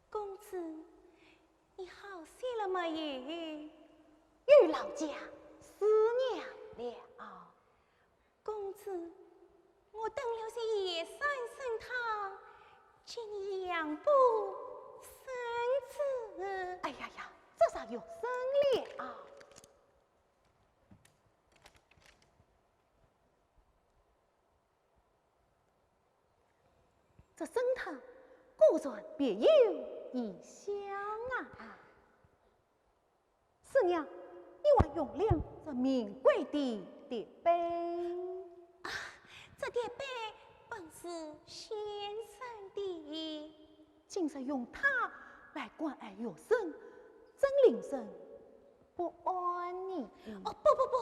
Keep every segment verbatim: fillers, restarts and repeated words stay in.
公子，你好些了没有？有劳驾思量了。公子，我等了些夜三参汤，今已养不生子。哎呀呀，这啥药参了啊？ 这参汤果然别有异香啊！师娘，你还用了这名贵的叠杯？啊，这叠杯本是先生的。 竟然用它来灌俺药参，真令人不安呢。哦，不不不，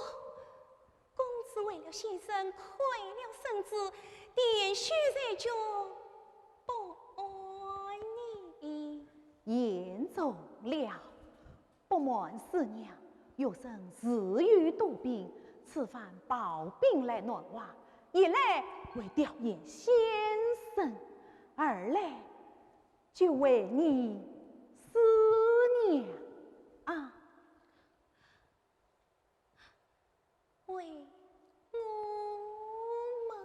公子为了先生亏了身子，连续在酒不安呢。言重了。 不瞒师娘，有人自有多病，此番抱病来南华，一来为吊唁先生，二来就为你师娘啊。为我吗？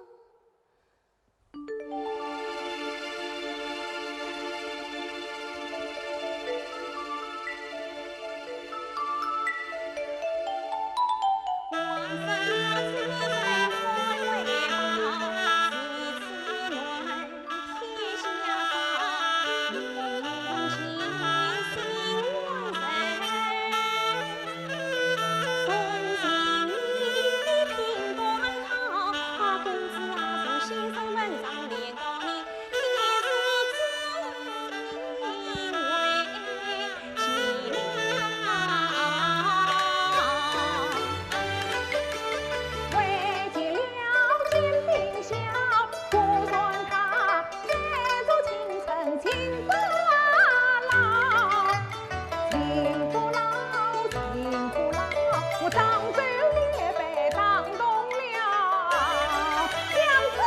娘子！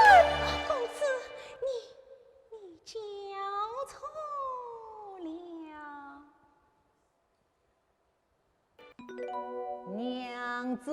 公子，你，你叫错了。 娘子。